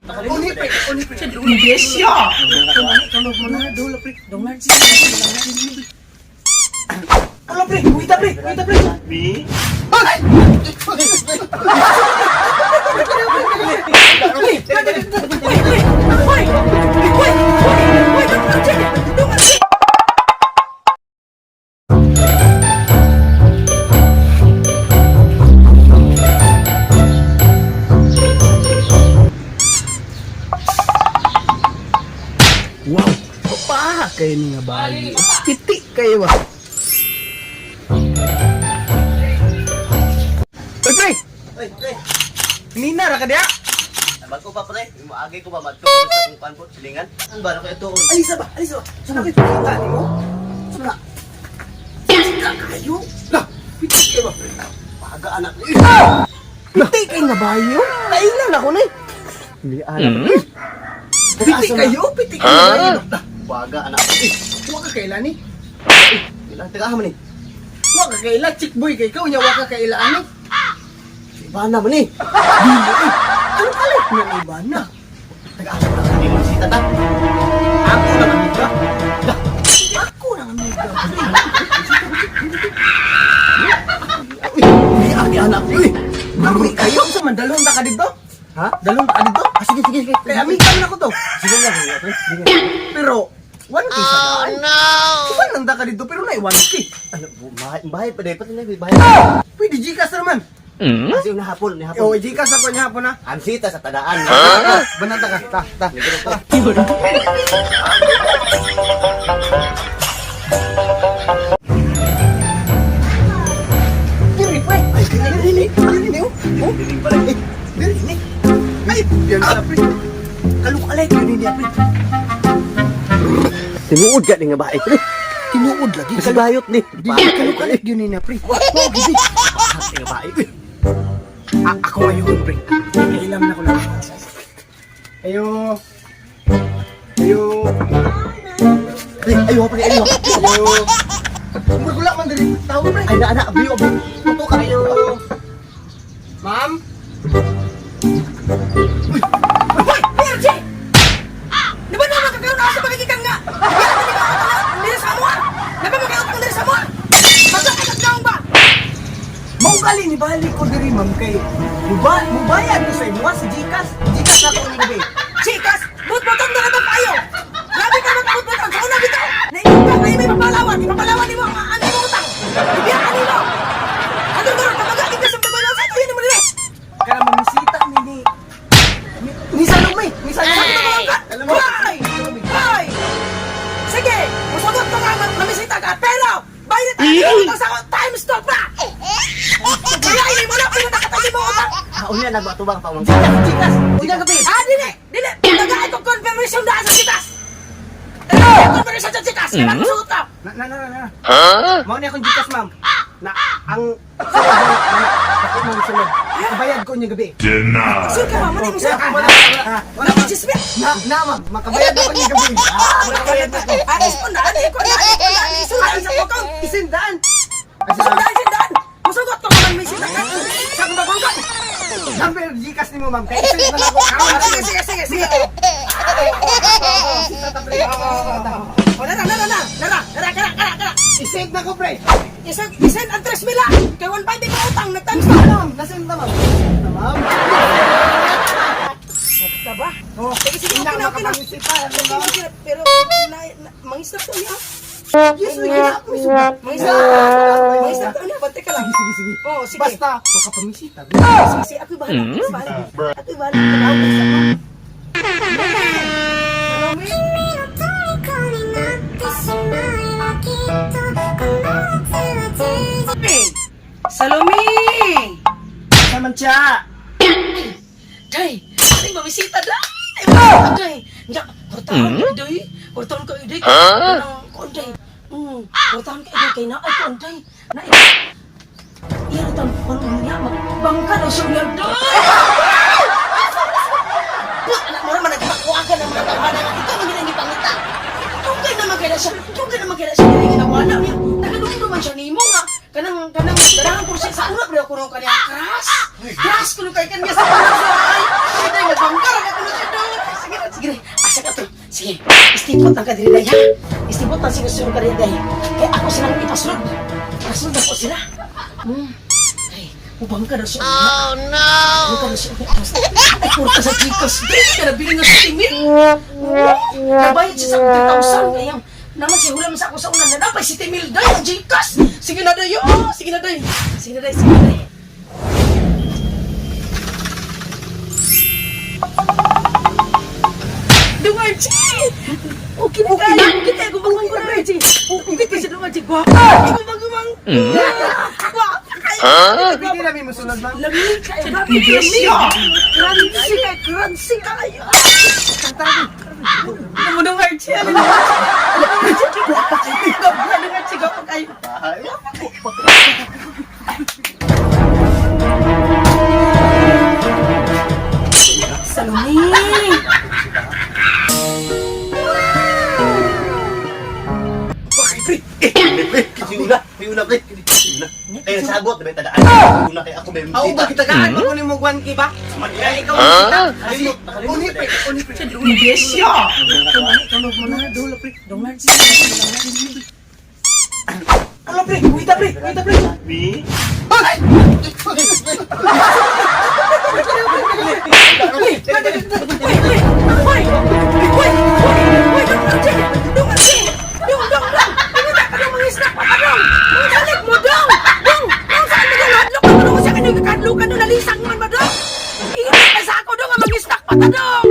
Uni pre, uni pre. Besyo. Dula pre. Wala pre, wait pre, wait pre. Me? Ay! Wow, paha kayo ni nga bayi. Piti kayo ba? Oy, pre! Ay, pre. Nina ra ka diya? Bago pa pre, yung maagay ko ba madto sa akong kanpo, silingan. Ano ba na ito? Alisa ba? Alisa ba? Saan ako ipakita ni mo? Saan na? Saan kayo? Lah, piti kayo ba? Paga anak ni. Piti kayo nga bayo? Kailan ako na eh. Hindi anak. Piti kayo? Piti kayo nga bayo? Lah, Paga anak. Eh, Wa ka kailan ni? ilang taga man ni. Wa ka kaila, chick boy kay ikaw nya wa ka kaila ani. Iba na man ni. Dili eh. Ano kalit nga iba na? Taga asa na hindi mo sita ta. Ako naman amiga. Lah, Ako na nga amiga. uy, hindi agi anak. Uy. Kami kayo sa man dalhon ta ka dito? Ha? Dalhon ta ka dito? Ah, sige, sige, sige. Kay amiga man ako to. Sige nga, sige, pre. Sige. Pero 1K sa daan. Oh no. Uban lang ta ka dito pero na 1K. Ano, bahay, bahay pa dapat na bahay. Pwede Gcash naman. Kasi una hapon, ni hapon. O Gcash ako niya hapon na. Ang sita sa tadaan. Banata ka. Ta, ta. Diri pre. Ay, diri diri. Diri oh. Oh, Eh, diri ni. Ay, yan sa pre. Kaluk-alay kayo niya pre. Tinuod ka ni nga bahay, pre. Tinuod lagi. Bisag bayot ni. Dili kaluk-alay yun niya pre. Oh, gidi. Nga bahay. Uy. Ako ngayon pre. Kailam na ko lang. Ayo. Ayo. Pre, ayo pre, ayo. Ayo. Magula man diri tao pre. Ay na anak, abiyo, abiyo. Tuto ka. Ayo. Ma'am? Hoy, PRJ! Di ba naman kakaroon ako sa pagkikikan nga? Dili sa amuan! Di ba magkautang dili sa amuan? Magkakatagdaong ba? Maugali ni balik ko diri ma'am kay mubayad ko sa imuha sa GCash. GCash na ko ni gabi. Chikas, butbutong na ka payo! Grabe ka magbutbutong! Sa una bitaw! Naingin ka kayo may papalawan! Ipapalawan nimo ang ano mo utang! Ibiyakan nimo! Ano ba? Kapag ka sa pagbabaw sa ito, yun mo nila! Kaya mamisita ni ni ni Salome, ni Salome. Alam mo? Hoy! Hoy! Sige! Musugot ko nga mamisita ka, pero bayad tayo utang sa times two pa! Kaya ini mo na, pero nakatagi mo utang! Ah, unya nagbatubang pa mong. GCash, GCash. Unya gabi. Ah, dili! Dili! Tagaan ko confirmation daan sa Gcash! Tagaan ko confirmation sa Gcash! Kaya musugot ka! Na na na na. na. Mao ni akong GCash ma'am. Na ang sunod na ako nang sunod. Kabayad ko niya gabi. Denied. Sure ka ba? Mali mo siya! Wala, wala, wala. Nag-chismi! Na, na ma'am, makabayad ako niya gabi. Ah, makabayad ako. Ah, isundaan! Ikaw na! Isundaan sa account! Isindaan. Isundaan! Isundaan! Musugot ko man may sita ka! Sa akong bagong Number GCash nimo ma'am. Kay isend na ako. Karon. Sige, sige, sige, sige! O, nara, nara, nara! Nara, nara, kara, kara, kara! Isend na ko pre. Isend, isend ang 3 mila! Kay 1.5 mo utang, nag-times na! Ma'am, nasend na ma'am. Nasend na ma'am. Ka ba? Oh, Sige, sige, okay na, okay na. Makapamisita, Okay ma'am. na, okay na. Pero, na, na, mangisap to niya. Yes, we can. Mangisap. Mangisap to niya, bante ka lang. Sige, sige, sige. Oo, sige. Basta, makapamisita. Sige, sige, ako'y bahala. Ako'y bahala. Ako'y bahala. Ako'y bahala. Salome. 虜になってしまえばきっとこの夏は充実 Salome! Naman siya. Day! Ay, mamisita day! Ay, mamisita day! Nya, kurtahan ka day! Kurtahan ka day! Kanang kuan day! Kurtahan ka day! Kay naay kuan day! Naay! Iya tan kuan niya magbangka na siya niya day! Put, anak mo naman nagpakuwagan ng mga tawhana nga ikaw man ginang gipangita. Dugay naman kay na siya, dugay naman kay na siya dili ginawa niya. Nagadungdo man siya nimo nga kanang kanang ganahan ko siya sa una pero kuno kaniya crush. Crush kuno kay kanya sa una sa ay. Ay, day magbangka ra kuno siya day. Istipot ang kadiri day ha. Istipot ang sinusunod ka day. Kaya ako silang ipasunod. Pasunod ako sila. Ay, ubang ka na siya. Oh no! Ubang ka na siya. Ay, kurta sa Gcash. Dili ka na bilin nga sa timil. Nabayad siya sa 3,000. Kaya naman siya hulam sa ako sa una. Nanapay si Timil day ang Gcash. Sige na day. Oh, sige na day. Sige na day. Sige na day. Dong Archie! Okay na kayo. Okay tayo. Gumang ko na, Archie. Okay kayo siya, Dong Archie. Guwapo. Gumang-gumang. Guwapo kayo. Pwede na may musunod, ma'am. Lami kayo. Grabe, lami. Crunchy kayo. Crunchy kayo. Ano mo, Dong Archie? Ano mo, Archie? Guwapo kayo. Guwapo kayo, Dong Archie. Guwapo kayo. Salome! Kasi una, may una pre. Kasi una. Kaya sagot, may tadaan. Una kay ako may Ako ba bisita. kitagaan mo kunin mo 1K ba? Kaya ikaw ang kita. Kasi uni pre, uni pre. Iglesia! Dong Archie. Ano pre? Wait pre, wait pre. Mi? Ay! Uy! Uy! Uy! Uy! Uy! Uy! Dong Archie! Dong Archie! Dong! Dong! Dong! Ingat ka dong! Mga snack pa ka dong! Mga galit mo dong! Dong! Dong! Saan mo dong? Hadlok ka dong! Sa kanyo kakadlok ka dong! Nalisang man ba dong? Ingat ka sa ako dong! Ang mga snack pa ta dong!